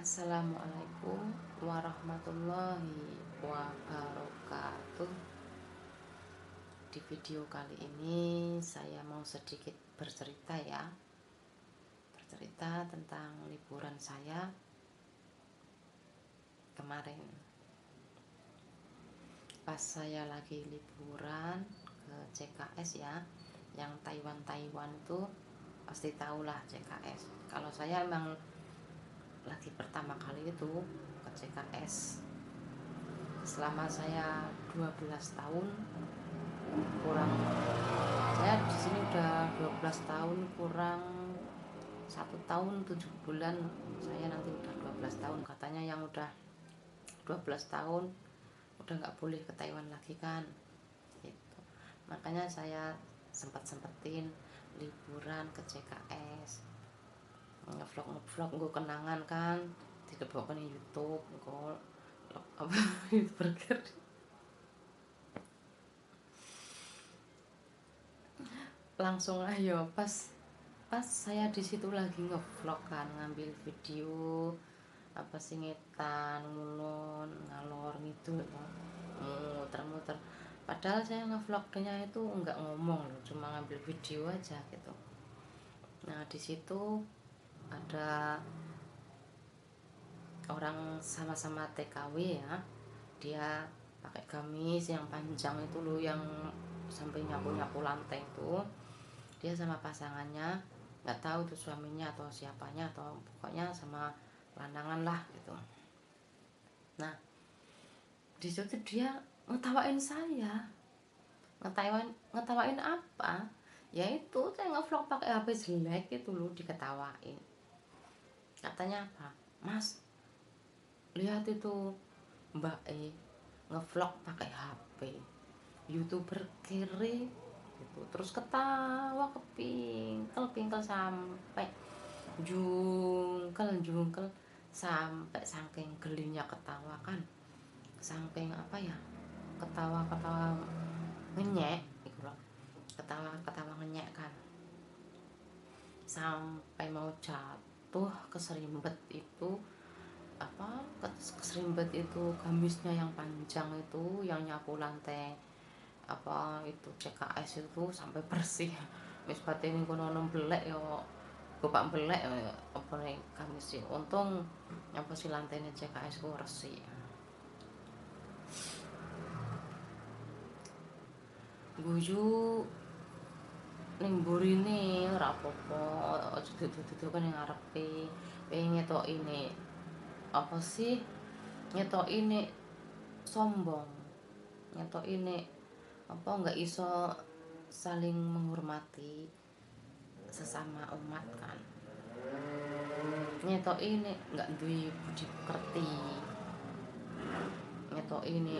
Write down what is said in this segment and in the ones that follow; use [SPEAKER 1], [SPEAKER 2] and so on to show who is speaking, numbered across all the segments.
[SPEAKER 1] Assalamualaikum warahmatullahi wabarakatuh. Di video kali ini saya mau sedikit bercerita ya. Bercerita tentang liburan saya kemarin. Pas saya lagi liburan ke CKS ya, yang Taiwan-Taiwan itu pasti tahulah CKS. Kalau saya emang lagi pertama kali itu ke CKS. Selama saya 12 tahun kurang, saya di sini udah 12 tahun kurang 1 tahun 7 bulan, saya nanti udah 12 tahun. Katanya yang udah 12 tahun udah nggak boleh ke Taiwan lagi kan gitu. Makanya saya sempat-sempetin liburan ke CKS, ngevlog gue kenangan kan, dilebokkan di YouTube, gue apa YouTuber langsung ayo pas saya di situ lagi ngevlog kan, ngambil video apa sih ngetan ngulon ngalor ngidul muter-muter. Padahal saya ngevlognya itu nggak ngomong loh, cuma ngambil video aja gitu. Nah di situ ada orang sama-sama TKW ya, dia pakai gamis yang panjang itu loh, yang sampai nyapu-nyapu lantai itu. Dia sama pasangannya, nggak tahu itu suaminya atau siapanya, atau pokoknya sama lanangan lah gitu. Nah di situ dia ngetawain saya. Ngetawain apa? Ya itu saya ngevlog pakai HP jelek itu loh, diketawain. Katanya apa? Mas, lihat itu Mbak E ngevlog pakai HP, YouTuber kere gitu. Terus ketawa kepingkel-pingkel sampai jungkel-jungkel, sampai saking gelinya ketawa kan, saking apa ya, ketawa-ketawa ngenyek gitu loh, ketawa-ketawa ngenyek kan, sampai mau jatuh keserimpet itu, apa keserimpet itu gamisnya yang panjang itu, yang nyapu lantai apa itu CKS itu sampai bersih. Wis patene kono ono belek yo, bapak belek apa nih gamis sih. Untung apa sih lantainya CKS ku resik. Guyu ning burine ora apa-apa, aja dudu-dudu kan ning ngarepe. Pengen ngetokine apa sih? Ngetokine sombong. Ngetokine apa nggak iso saling menghormati sesama umat kan. Ngetokine nggak duwe budi pekerti. Ngetokine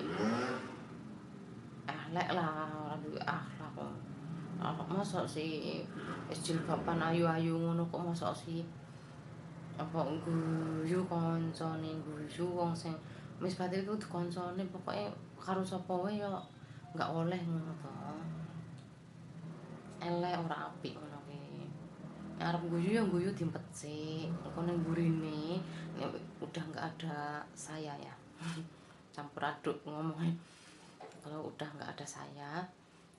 [SPEAKER 1] elek lah, ora duwe akhlak. Mosok sih wis jilbaban ayu-ayu ngono kok mosok sih apa guyu kancane, guyu wong sing wis pati iku kancane, pokoke karo sapa wae ya nggak oleh ngono to. Elek ora apik ngono ki. Arep guyu ya guyu dimpet sik. Engko ning burine nek udah nggak ada saya ya. Campur aduk ngomongnya. Kalau udah nggak ada saya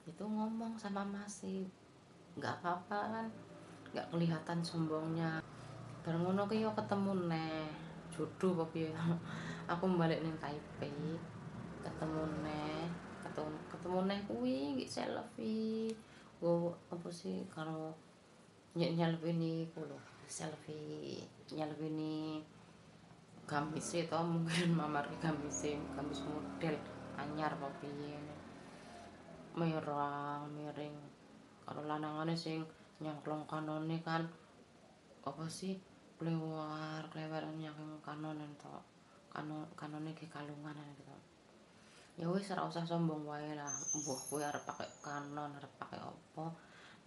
[SPEAKER 1] itu ngomong sama masih nggak apa-apa kan, nggak kelihatan sombongnya. Bareng ngono ki yo ketemu neh jodoh apa piye. Aku balik ning Taipei ketemu neh, ketemu neh kuwi nggih selfie. Go apa sih karo nyelfie niku lho, selfie nyelfie ni gamis to, mungkin mamar gamis, gamis model anyar apa piye. Merah miring karo lanangane sing nyangklong kanone kan, apa sih klewar klewer nyangklong kanonen to, kanone ge kalungan gitu. Ya wis ora usah sombong wae lah, mbuh kowe arep pakai kanon arep pakai apa,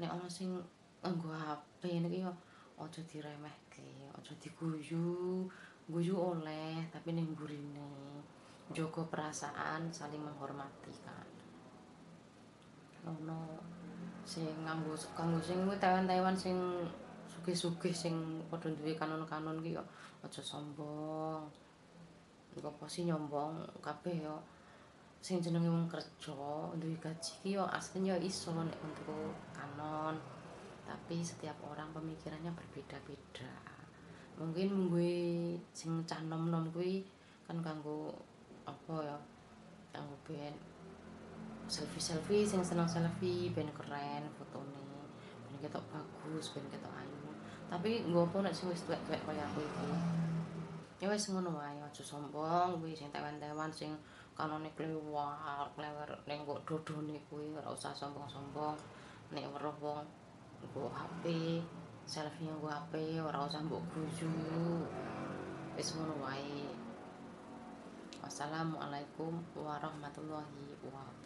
[SPEAKER 1] nek ana sing nganggo HP niki yo aja diremehke, aja diguyu. Guyu oleh tapi ning burine jaga perasaan, saling menghormati kan. Ono sing nganggo kanggo sing Taiwan-Taiwan sing sugih-sugih sing padha duwe kanon-kanon ki yo aja sombong. Apa sih nyombong kabeh yo sing jenenge wong kerja duwe gaji ki yo asline yo iso nek untuk kanon. Tapi setiap orang pemikirannya berbeda-beda. Mungkin gue sing cah nom-nom kuwi kan kanggo apa ya, kanggo ben selfie-selfie, sing seneng selfie ben keren fotone, ben ketok bagus, ben ketok ayu. Tapi nggo apa nek sing wis tuwek-tuwek kaya aku iki? Ya wis ngono wae, aja sombong kuwi sing tewan-tewan sing kanone klewar, klewer ning kok dodone kuwi ora usah sombong-sombong. Nek weruh wong nggo HP, selfie nggo HP ora usah mbok guyu. Wis ngono wae. Wassalamualaikum warahmatullahi wabarakatuh.